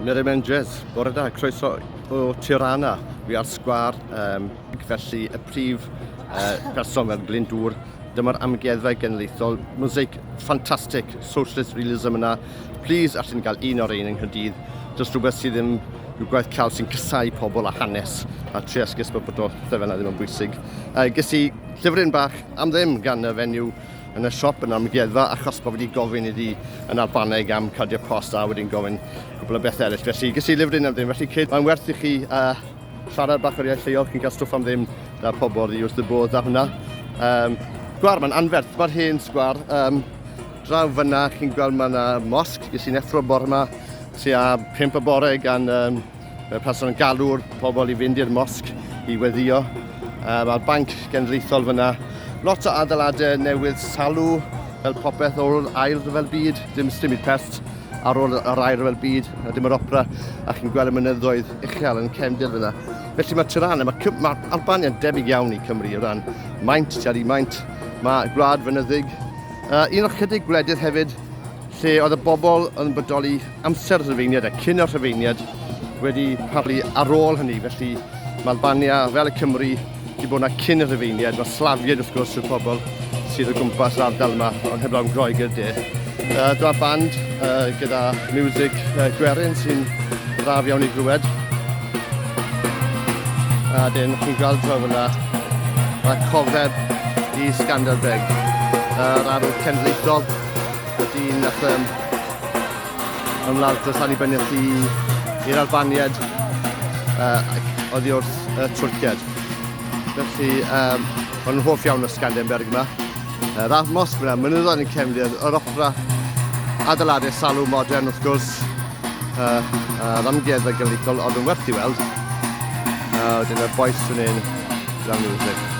Miriam Endres, bore da, croeso o Tirana. Fi ar sgwâr, um, felly y prif uh, person fel Glyndŵr. Dyma'r amgueddfa genedlaethol, mosaic ffantastig, socialist realism yna. Please, allan ni gael un o'r ein yng Nghaerdydd. Just rhywbeth sydd ddim rhyw gwaith celf sy'n casau pobl a hanes a trio esgus bod bod o pethau fel yna ddim yn bwysig. Uh, ges i llyfryn bach am ddim gan y fenyw yn y siop yn amgueddfa achos bod wedi gofyn iddi yn Albaneg am cardiau post a wedyn gofyn cwbl o bethau eraill. Felly ges i lyfryn am ddim. Felly cyd, mae'n werth i chi uh, siarad bach o'r iaith lleol, chi'n cael stwff am ddim da pobl i wrth y bodd da hwnna. Um, sgwar, mae'n anferth, mae'r hen sgwar. Um, draw fyna, chi'n gweld mae yna mosg, ges i'n effro bore yma, tua 5 y bore gan um, Mae'r person yn galw'r pobl i fynd i'r mosg i weddio. Mae'r banc genedlaethol fyna. Lot o adeiladau newydd salw, fel popeth o'r ail rhyfel byd, dim dim i'r pest ar ôl yr ail rhyfel byd, a dim yr opera, a chi'n gweld y mynyddoedd uchel yn cefndir fyna. Felly mae Tirana, mae, mae Albania'n debyg iawn i Cymru o ran maint, tua'r un maint. Mae gwlad fynyddig. Uh, un o'r chydig gwledydd hefyd lle oedd y bobl yn bodoli amser y Rhufeiniaid a cyn y Rhufeiniaid wedi parhau ar ôl hynny. Felly mae Albania, fel y Cymry, wedi bod yna cyn y Rhufeiniaid. Mae Slafiaid, wrth gwrs, yw'r pobl sydd o gwmpas yr ardal yma, ond heblaw am Groeg y de. Uh, dyma band uh, gyda music uh, gwerin sy'n braf iawn i glywed. A dyn, chi'n gweld draw fyna, mae cofeb i Skanderbeg, yr arwydd cenedlaethol. Y dyn nath um, ymladd dros annibyniaeth i i'r Albaniaid uh, oddi wrth y Twrciaid. Felly, um, maen nhw'n hoff iawn o Skanderberg yma. Yr uh, mosg fyna, mynyddoedd yn cefndir, yr opera, adeiladau salw modern wrth gwrs, uh, yr amgueddfa genedlaethol, ond yn werth i weld. Uh, wedyn y boes fan hyn, gyda'r music.